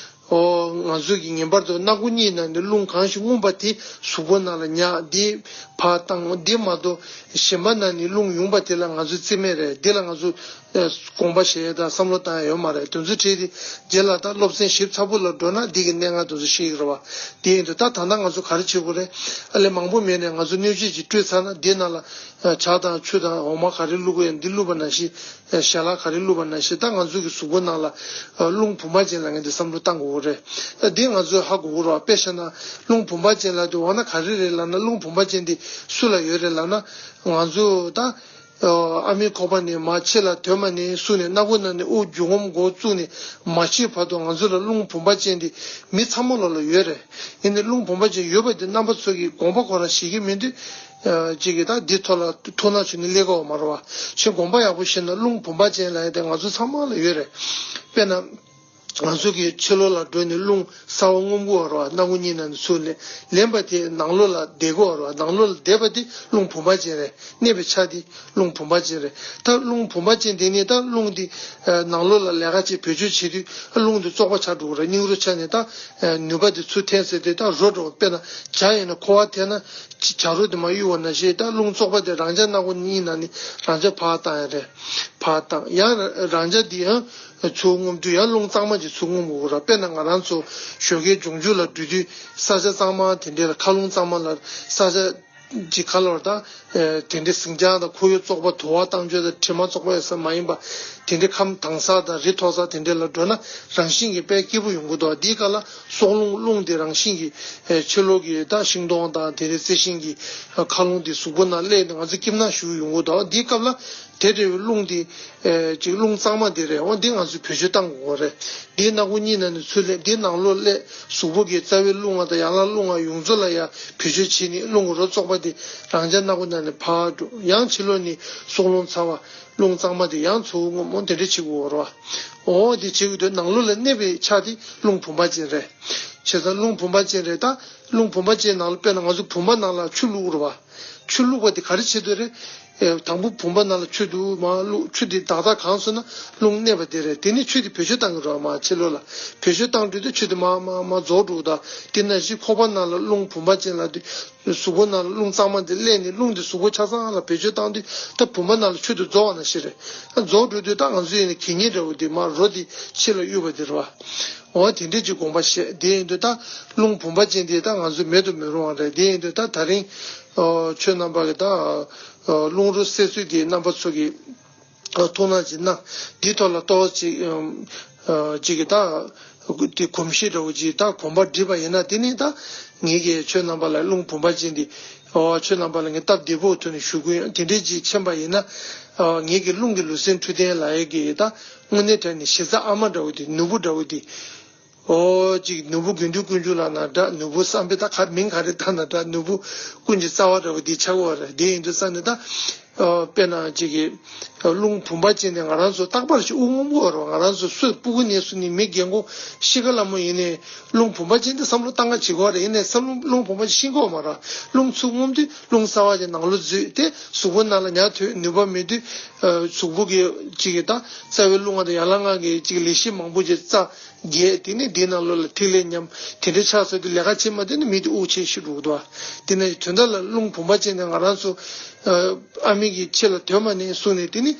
ཨོ་ང་ཚོ་གི་ངེས་པར་དུ་སྣ་ཁུང་གཉིས་ནང་ནས་རླུང་གང་ཞིག་མངོན་པ་དེ་གཟུགས་པོ་ནང་ལ་ཉར། དེ་ཕར་བཏང་། དེ་མ་གཏོགས་གཞན་པ་ནང་ནས་རླུང་ཡོང་པ་དེ་ལ་ང་ཚོས་བརྩི་མེད་རེད། དེ་ལ་ང་ཚོ་ཨ་དགོངས་པ་བཞེས་ཡས་དང་བསམ་བློ་བཏང་ཡས་ཡོད་མ་རེད། དེ་ཚོ་བྲིས་ཏེ་རྗེས་ལ་ད་སློབ་ཚན་ཞིབ་ཚགས་པོ་ལ་འགྲོ་ན་འདི་གི་གནད་འགག་དེ་ཚོ་ཤེས་ཀྱི་རེད་བ། དེ་ཡིན་དུས་ད་ད་ལྟ་ང་ཚོ་ག་རེ་བྱེད་དགོས་རེད། ཨ་ལས་མང་པོ་མེད་ནས་ང་ཚོ་སྣོད་བཅུད་ཅིག་སྤྲོད་ཚར་ན་འདི་ནང་ལ་ཨ་ཇ་དང་ཆུ་དང་འོ་མ་ག་རེ་བླུགས་དགོས་ཡ་འདི་བླུགས་པ་ནང་བཞིན། ཞལ་ལག་ག་རེ་བླུགས་པ་ནང་བཞིན་ད་ང་ཚོ་གི་གཟུགས་པོ་ནང་ལ་རླུང་བུམ་པ་ཅན་ལ་ངས་འདི་བསམ་བློ་བཏང་དགོས་རེད། ད་འདི་ང་ཚོས་ཧ་གོ་དགོས་རེད། དཔེ་བཞག་ན་རླུང་བུམ་པ་ཅན་ལབ་དུས་འོ་ན་ག་རེ་རེད་ལབ་ན། རླུང་བུམ་པ་ཅན་འདི་སུ་ལ་ཡོད་རེད་ལབ་ན། ང་ཚོ་ད་ཨ་མའི་ཁོག་པ་ནས་མར་ཕྱི་ལ་དོན་མ་ནས་སུ་ནས་སྣ་ཁུང་ནང་ནས་དབུགས་རྒྱུག་ངོམ་འགོ་བཙུགས་ནས་མ་ཤི་བར་དུ་ང་ཚོ་ལ་རླུང་བུམ་པ་ཅན་འདི་མི་ཚང་མ་ལ་ལ་ཡོད་རེད། ཡིན་ནའི་རླུང་བུམ་པ་ཅན་ཡོད་པ་འདི་རྣམ་པ་ཚོ་གི་དགོངས་པ་ཁོ་རང་བཞེས་ཀྱི་མི་འདུག་ཅིག་གིས་ད་འདི་ཐོག་ལ་ཐུགས་སྣང་བྱས་ནས་སླེབས་ཀྱི་ཡོད་མ་རེད་བ། ཁྱོད་དགོངས་པ་ཡག་པོ་བཞེས་ན་རླུང་བུམ་པ་ཅན་ལབ་ཡ་དེ་ང་ཚོ་ཚང་མ་ལ་ཡོད་རེད། དཔེར་ན། ང་ཚོ་གི་ཕྱི་ལོགས་ལ་འགྲོ་ནས་རླུང་གསར་པ་རྔུབ་ཀྱི་ཡོད་རེད་བ། སྣ་ཁུང་གཉིས་ནང་ནས་ཚུར་ལེན་ལེན་པ་དེ་ནང་ལོགས་ལ་བསྡད་ཀྱི་ཡོད་རེད་བ། ནང་ལོགས་ལ་བསྡད་པ་དེ་རླུང་བུམ་པ་ཅན་རེད། གནས་པའི་ཆ་དེ་རླུང་བུམ་པ་ཅན་རེད། ད་རླུང་བུམ་པ་ཅན་དེ་ནི་ད་རླུང་དེ་ནང་ལོགས་ལ་ལས་ཀ་བྱེད་བེད་སྤྱོད་བྱེད་དུས་རླུང་དེ་བཙོག་པ་ཆགས་འགྲོ་གི་རེད། རྙིང་རུ་ཆགས་ནས་ད་ནུས་པ་དེ་ཚུར་འཐེན་ཟེར་དུས་ད་རོ་འགྲོ། དཔེར་ན་ཇ་ཡིན་ན་ཁོ་བ་འཐེན་ན། ཅི་བྱ་རོ་དེ་མ་གཡུག་པ་ནང་བཞིན་ད་རླུང་བཙོག་པ་དེ་རང་འཇགས་སྣ་ཁུང་གཉིས་ནང་ནས་རང་འཇགས་ཕར་བཏང་ཡ་རེད། ཕར་བཏང་ཡང་རང་འཇགས་འདི་ཡང་ཚུར་རྔུབ་དུས་ཡང་རླུང་གཙང་མ་ཅིག་ཚུར་རྔུབ་དགོས་ར། དཔེར་ན་ང་རང་ཚོ་ཞོགས་ཀའི་ལྗོངས་རྒྱུ་ལ་འགྲོ་དུས་ས་ཆ་གཙང་མ་དེ་འདྲས་ལ་མཁའ་རླུང་གཙང་མ་ལ་ས་ཆ་ཅིག་ག་ལ་བར་ད་དེ་འདྲས་ཟིང་ཆ་དང་ཁོར་ཡུག་བཙོག་པ་དུ་བ་བཏང་སྤྱོད་དང་དྲི་མ་བཙོག་པ་ཡོད་ས་མ་ཡིན་པ་དེ་འདྲས་ཁམས་དྭངས་ས་དང་རི་མཐོ་ས་དེ་འདྲས་ལ་འགྲོ་ན་རང་བཞིན་གྱིས་དཔེ་སྐྱིད་པོ་ཡོང་གི་འདུག་དེའི་སྐབས་ལ་སྲོག་རླུང་རླུང་དེ་རང་བཞིན་གྱིས་ཕྱི་ལོགས་ཀྱི་ད་ཤིང་སྡོང་དང་དེ་འདྲའི་རྩི་ཤིང་གི་མཁའ་རླུང་དེ་གཟུགས་པོ་ནང་སླེབས་ནས་ང་ཚོ་སྐྱིད་སྣང་ཞིག་ཡོང་གི་འདུག་དེའི་སྐབས་ལ་དེ་འདྲ་བའི་རླུང་དེ་ཅིག་རླུང་གཙང་མ་དེ་རེད། འོ་འདི་ང་ཚོས་བེད་སྤྱོད་བཏང་དགོས་རེད། འདིའི་སྣ་ཁུང་གཉིས་ནང་ནས་ཚུར་སླེབས། འདིའི་ནང་ལོགས་སླེབས། གཟུགས་པོ་གི་རྩ་བའི་རླུང་ང་དང་ཡན་ལག་རླུང་ང་ཡོངས་རྫོགས་ལ་ཡ་བེད་སྤྱོད་བྱས་ནས་རླུང་གི་རོ་བཙོག་པ་དེ་རང་འཇགས་སྣ་ཁུང་ནང་ནས་ཕར་འགྲོ། ཡང་ཕྱི་ལོགས་ནས་སྲོག་རླུང་ཚ་བ་རླུང་གཙང་མ་དེ་ཡང་ཚུར་རྔུབ། འོ་དེ་འདྲ་བྱེད་དགོས་རེད་བ། འོ་དེ་བྱེད་དགོས་དུས་ནང་ལོགས་ལ་གནས་པའི་ཆ་དེ་རླུང་བུམ་པ་ཅན་རེད། བྱས་ཙང་རླུང་བུམ་པ་ཅན་རེད། ད་རླུང་བུམ་པ་ཅན་ནང་ལ་དཔེར་ན་ང་ཚོ་བུམ་པ་ནང་ལ་ཆུ་བླུགས་རེད་བ། ཆུ་བླུགས་པ་དེ་ག་རེ་བྱེད་དགོས་རེད། ཨེ་དང་པོ་བུམ་པ་ནང་ལ་ཆུ་དུ་མ་བླུགས། ཆུ་དེ་དག་དག་གང་སོང་ན་རླུང་གནས་པ་དེ་རེད། དེ་ནས་ཆུ་དེ་བེད་སྤྱོད་བཏང་གི་རེད་བ། མར་ཕྱི་ལོགས་ལ་བེད་སྤྱོད་བཏང་དུས་དེ་ཆུ་དེ་མར་མར་མར་རྫོགས་འགྲོ་གི་འདུག་དེ་ནང་བཞིན་ཁོག་པ་ནང་ལ་རླུང་བུམ་པ་ཅན་ལབ་དུས་གཟུགས་པོ་ནང་ལ་རླུང་གཙང་མ་དེ་སླེབས་ནས་རླུང་དེ་གཟུགས་པོ་ཆ་ཚང་ལ་བེད་སྤྱོད་བཏང་དུས་ད་བུམ་པ་ནང་ལ་ཆུ་དེ་རྫོགས་པ་ནང་བཞིན་རེད། རྫོགས་འགྲོ་དུས་ད་ང་ཚོ་ཡིན་ན་གད་སྙིགས་འདྲ་བོ་དེ་མར་རོ་དེ་ཕྱི་ལ་གཡུག་པ་དེ་རེད་བ། འོ་དེ་འདྲས་ཀྱི་དགོངས་པ་བཞེས། དེ་ཡིན་དུས་ད་རླུང་བུམ་པ་ཅན་དེ་ད་ང་ཚོ་མེད་དུ་མི་རུང་བ་རེད། དེ་ཡིན་དུས་ད་ད་རིང་ཨ་ཁྱོད་རྣམ་པ་གི་ད་ཨ་རླུང་རོ་བསལ་ཚུལ་དེ་རྣམ་པ་ཚོ་གི་ཨ་ཐུགས་སྣང་ཅིག་གནང་། དེའི་ཐོག་ལ་ཏོག་ཙམ་ཨ་ཅིག་གི་ད་དེ་གོམས་གཤིས་འདྲ་བོ་ཅིག་ད་གོམ་པ་བསྒྲིགས་པ་ཡིན་ན། དེ་ནི་ད་ངེད་ཀྱིས་ཁྱོད་རྣམ་པ་ལ་རླུང་བུམ་པ་ཅན་དེ་ཨ་ཁྱོད་རྣམ་པ་ལ་ངས་སྟབས་བདེ་པོ་ཐོག་ནས་ཞུ་གི་ཡོད། དེ་འདྲས་ཅིག་མཁྱེན་པ་ཡིན་ན་ཨ་ངེད་ཀྱི་རླུང་གི་ལུས་སེམས་འཕྲོད་བསྟེན་ལབ་ཡས་ཀྱི་ད་དངོས་གནས་དྲང་གནས་གཞི་རྩ་ཨ་མ་འདྲ་བོ་དེ། ནོར་བུ་འདྲ་བོ་དེ། ཨོ་ཅིག་ནོར་བུ་དགེ་འདུན་དཀོན་མཆོག་ལབ་ན་འདྲ། ནོར་བུ་བསམ་འཕེལ་ད་ག་མིང་ག་རེ་བཏགས་ན་འདྲ། ནོར་བུ་ཀུན་གྱི་རྩ་བ་འདྲ་བོ་འདི་ཆགས་ཡོད་རེད། དེ་ཡིན་དུས་ཙང་ནས་ད་ཨོ་དཔེར་ན་ཅིག་གི་རླུང་བུམ་པ་ཅན་དེ་ང་རང་ཚོ་རྟག་པར་ཞིག་དབུགས་རྔུབ་ཀྱི་ཡོད་རེད་བ། ང་རང་ཚོ་སུས་སྤུ་གུ་ནས་བཟུང་ནས་མི་རྒན་གོག་ཤི་ཁ་ལ་མོ་ཡིན་ནའི་རླུང་བུམ་པ་ཅན་དེ་བསམ་བློ་བཏང་ག་བྱེད་ཀྱི་ཡོད་རེད། ཡིན་ནའི་བསམ་བློ་རླུང་བུམ་པ་ཅན་ཤི་གི་ཡོད་མ་རེད། རླུང་ཚུར་རྔུབ་དུས་རླུང་གསར་བ་ཅིག་ནང་ལོགས་འཛུལ་ཏེ་གཟུགས་པོ་ནང་ལ་ཉལ་ཐུབ་ནུས་པ་མེད་དུས་གཟུགས་པོ་གི་ཅིག་གི་ད་རྩ་བའི་རླུང་ང་དང་ཡན་ལག་ལྔ་གི་ཅིག་ལས་གཞི་མང་པོ་ཅིག་རྩ་རྒྱས། དེ་ནས་དེའི་ནང་ལོགས་ལ་ཐིག་ལེ་ཉམས། དེ་འདྲའི་ཆགས་ཚར་དུས་ལས་ཀ་བྱེད་མ་ཐུབ་ནས་མི་དེ་དབུགས་ཆད་ཤི་འགྲོ་གི་འདུག་བ། དེ་ནས་དོན་དག་ལ་རླུང་བུམ་པ་ཅན་དེ་ང་རང་ཚོ་ཨ་མའི་གི་ཁྱེད་ལ་དོན་མ་ནས་གསུངས་ནས། དེ་ནི་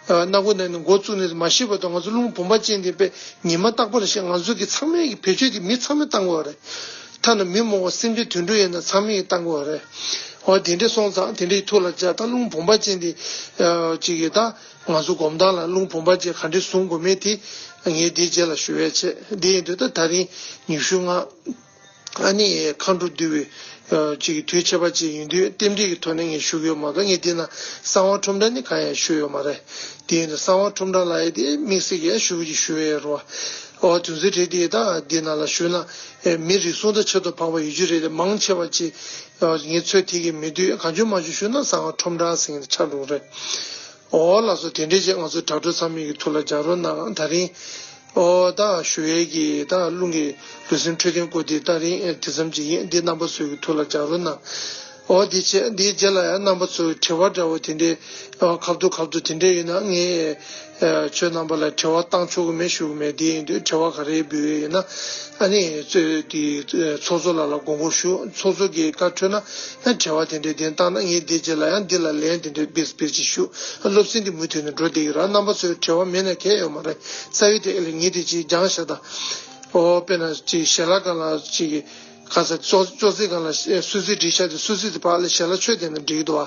སྣ་ཁུང་ནང་ནས་འགོ་བཙུགས་ནས་མ་ཤི་བར་དུ་ང་ཚོ་རླུང་བུམ་པ་ཅན་དེ་དཔེ་ཉི་མ་རྟག་པར་ཞིག་ང་ཚོ་གི་ཚང་མས་ཀྱི་བེད་སྤྱོད་དེ་མི་ཚང་མས་བཏང་དགོས་རེད། ཐ་ན་མི་མང་བོ་སེམས་ཅན་དུད་འགྲོ་ཡིན་ན་ཚང་མས་ཀྱི་བཏང་དགོས་རེད། འོ་དེ་འདྲས་སོང་ཙང་དེ་འདྲས་ཐུགས་ལ་འཇགས། ད་རླུང་བུམ་པ་ཅན་དེ་ཅིག་གི་ད་ང་ཚོ་སྒོམ་སྟངས་ལ་རླུང་བུམ་པ་ཅན་ག་འདྲས་བཟུང་དགོས་མེད་དེ་ངས་དེའི་རྗེས་ལ་ཞུ་བའི་ཆེད། དེ་ཡིན་དུས་ད་ད་རིང་ཉི་ཤུ་ལྔ། ཨ་ནི་མཁའ་འགྲོ་འདུས་པའི་ ཅིག་གི་དུས་ཆད་པ་ཅིག་ཡིན་དུས་རྟེན་འབྲེལ་གྱི་ཐོག་ནས་ངས་ཞུ་གི་ཡོད་མ་གཏོགས། ངས་འདི་ན་གསང་བ་ཁྲོམ་བྲག་ནི་གང་ཡང་ཞུས་ཡོད་མ་རེད། དེ་ཡིན་དུས་གསང་བ་ཁྲོམ་བྲག་ལ་ཡ་དེ་དམིགས་བསལ་གྱི་ཞུ་གི་ཞུ་ཡས་རེད་བ། ཨོ་དུས་ཚོད་རེད་དེ། ད་འདི་ན་ལ་ཞུས་ན་མི་རེ་ཟུང་དང་ཁྱད་དུ་འཕགས་པ་ཡོད་རྒྱུ་རེད་དེ། མང་ཆེ་བ་ཅིག་ངས་ཚོད་ཐིག་གི་མི་འདུག་གང་བྱུང་མང་བྱུང་ཞུས་ན་གསང་བ་ཁྲོམ་བྲག་ཟེར་མཁན་དེ་ཆགས་འགྲོ་གི་རེད། ཨོ་ལགས་སོ། དེ་འདྲས་ཅིག་ང་ཚོ་དྲ་གྲོགས་ཚང་མས་ཀྱི་ཐུགས་ལ་འཇགས་རོགས་གནང་། ད་རིང་ཨོ་ད་ཞུ་ཡས་ཀྱི་ད་རླུང་གི་ལུས་སེམས་འཕྲོད་བསྟེན་སྐོར་དེ་ད་རིང་དེ་ཙམ་ཅིག་ཡིན། འདི་རྣམ་པ་ཚོས་ཀྱི་ཐུགས་ལ་འཇགས་རོགས་གནང་། ཨོ་དེ་བྱས། འདིའི་རྗེས་ལ་ཡང་རྣམ་པ་ཚོས་དྲི་བ་འདྲ་བོ་དེ་འདྲས་ཨོ་ཁ་བསྡུར་ཁ་བསྡུར་དེ་འདྲས་ཡོད་ན་ངས་ཨ་ཁྱོད་རྣམ་པ་ལ་དྲི་བ་བཏང་ཆོག་གི་མེད་ཞུ་གི་མེད། དེ་ཡིན་དུས་དྲི་བ་ག་རེ་འབུལ་ཡས་ཡོད་ན་ཨ་ནི་ཚོས་དེ་ཚོགས་གཙོ་ལགས་ལ་དགོངས་སྐོར་ཞུ། ཚོགས་གཙོ་གིས་བཀའ་འཁྲོལ་ན་ཡང་དྲི་བ་དེ་འདྲས་དེ་བཏང་ན་ངས་འདིའི་རྗེས་ལ་ཡང་འདི་ལ་ལན་དེ་འདྲས་སྤེལ་སྤེལ་ཅིག་ཞུ། སློབ་ཚན་འདི་མུ་མཐུད་ནས་འགྲོ་བསྡད་ཀྱི་རེད། རྣམ་པ་ཚོས་དྲི་བ་མེད་ན་གལ་ཡོད་མ་རེད། རྩ་བའི་དེ་ཨེ་ལས་ངས་དེ་ཅིག་སྦྱངས་བཞག་དང་། ཨོ་དཔེར་ན་ཅིག་ཞལ་ལག་སྒང་ལ་ཅིག་ག་ས་ཅོག་ཅོག་ཙེ་སྒང་ལ་སོ་སོའི་བསྒྲིགས་བཞག་དེ་སོ་སོའི་དེ་ཕར་ལ་ཞལ་ལག་མཆོད་བསྡད་ན་འགྲིག་གི་འདུག་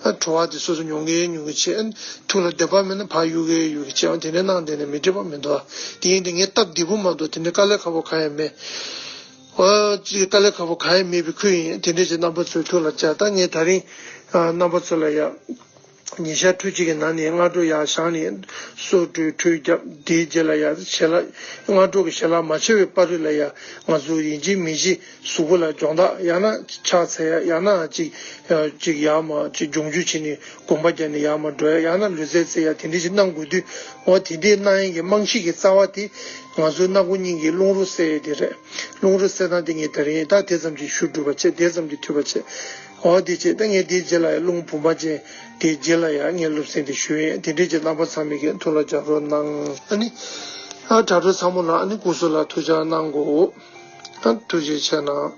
བ། བྲོ་བ་དེ་སོ་སོ་མྱོང་གི་མྱོང་གི་བྱས། ཐུགས་ལ་འདོད་པ་མེད་ན་ཕར་གཡུག་གི་གཡུག་གི་བྱས། འོ་དེ་འདྲ་གནང་བསྡད་ན་མི་འགྲིག་པ་མི་འདུག་བ། དེ་ཡིན་དུས་ངས་སྟབས་བདེ་པོ་མ་གཏོགས་དེ་འདྲ་དཀའ་ལས་ཁག་པོ་གང་ཡང་མེད། ཨོ་ཅིག་དཀའ་ལས་ཁག་པོ་གང་ཡང་མེད་པའི་ཁུལ་ཡིན། དེ་འདྲ་ཅིག་རྣམ་པ་ཚོའི་ཐུགས་ལ་འཇགས། ད་ངས་ད་རིང་ཨ་རྣམ་པ་ཚོ་ལ་ཡ། ཉིན་ཤར་ཁྲུ་གཅིག་གི་ནང་ནས་སྔ་དྲོ་ཡར་བཞེངས་ནས་སོ་བཀྲུས་ཁྲུས་བརྒྱབ། དེའི་རྗེས་ལ་ཡར་ཞལ་ལག་སྔ་དྲོ་གི་ཞལ་ལག་མ་མཆོད་པའི་བར་དུ་ལ་ཡ་ང་ཚོ་ཡིན་གཅིག་མིན་གཅིག་གཟུགས་པོ་ལ་སྦྱོང་བརྡར་ཡང་ན་ཕྱག་འཚལ་ཡ་ཡང་ན་ཅིག་ཅིག་ཡར་མར་ཅིག་སྦྱོང་རྒྱུ་བྱས་ནས་སྒོམ་པ་རྒྱབ་ནས་ཡར་མར་འགྲོ་ཡ་ཡང་ན་ལུས་རྩལ་རྩེ་ཡ་དེ་འདྲ་ཞིག་གནང་དགོས་དུས། འོ་དེ་འདྲའི་གནང་ཡས་ཀྱི་རྨང་གཞི་གི་རྩ་བ་དེ་ང་ཚོའི་སྣ་ཁུག་སྙིང་གི་རླུང་རོ་བསལ་ཡས་དེ་རེད། རླུང་རོ་བསལ་སྟངས་དེ་ངས་ད་རིང་ད་དེ་ཙམ་གྱིས་ཞུ་གྲུབ་པ་བྱས། དེ་ཙམ་གྱིས་འཐུས་པ་བྱས། འོ་དེ་བྱས། ད་ངས་དེའི་རྗེས་ལ་ཡ་རླུང་བུམ་པ་ཅན་དེའི་རྗེས་ལ་ཡ་ངས་སློབ་ཚན་དེ་ཞུ་ཡིན། དེ་འདྲའི་རྗེས་རྣམ་པ་ཚང་མས་ཀྱི་ཐུགས་ལ་འཇགས་རོགས་གནང་། ཨ་ནི་ཨ་དྲ་གྲོགས་ཚང་མ་ལ་ཨ་ནི་སྐུ་གཟུགས་ལ་ཐུགས་ཅག་གནང་དགོས། ཨ་ཐུགས་རྗེ་ཆེ་གནང་།